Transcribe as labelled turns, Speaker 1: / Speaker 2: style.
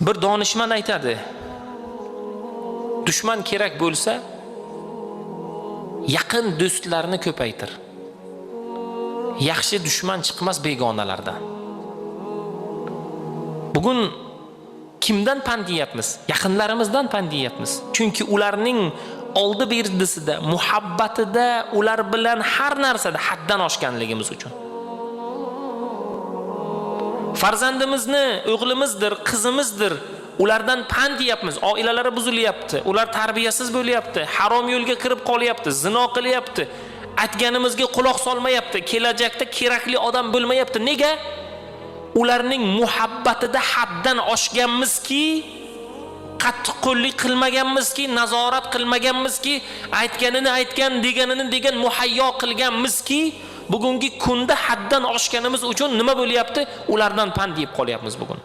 Speaker 1: Bir donishmand aytadi: dushman kerak bo'lsa, yaqin do'stlarni ko'paytir. Yaxshi dushman chiqmas begonalardan. Bugun kimdan pand yeyapmiz? Yaqinlarimizdan pand yeyapmiz. Chunki ularning oldi berdisida, muhabbatida, ular bilan har narsada haddan oshganligimiz uchun. Farzandimizni, o'g'limizdir, qizimizdir, ulardan pand yeyapmiz. Oilalari buzilyapti, ular tarbiyasiz bo'lyapti, harom yo'lga kirib qolyapti, zino qilyapti, aytganimizga quloq solmayapti, kelajakda kerakli odam bo'lmayapti. Nega? Ularning muhabbatida haddan oshganmizki, qattiqqo'llik qilmaganmizki, nazorat qilmaganmizki, aytganini aytgan, deganini degan, muhayyo qilganmizki, bugungi kunda haddan oshganimiz uchun nima bo'lyapti? Ulardan pand yeb qolyapmiz bugun.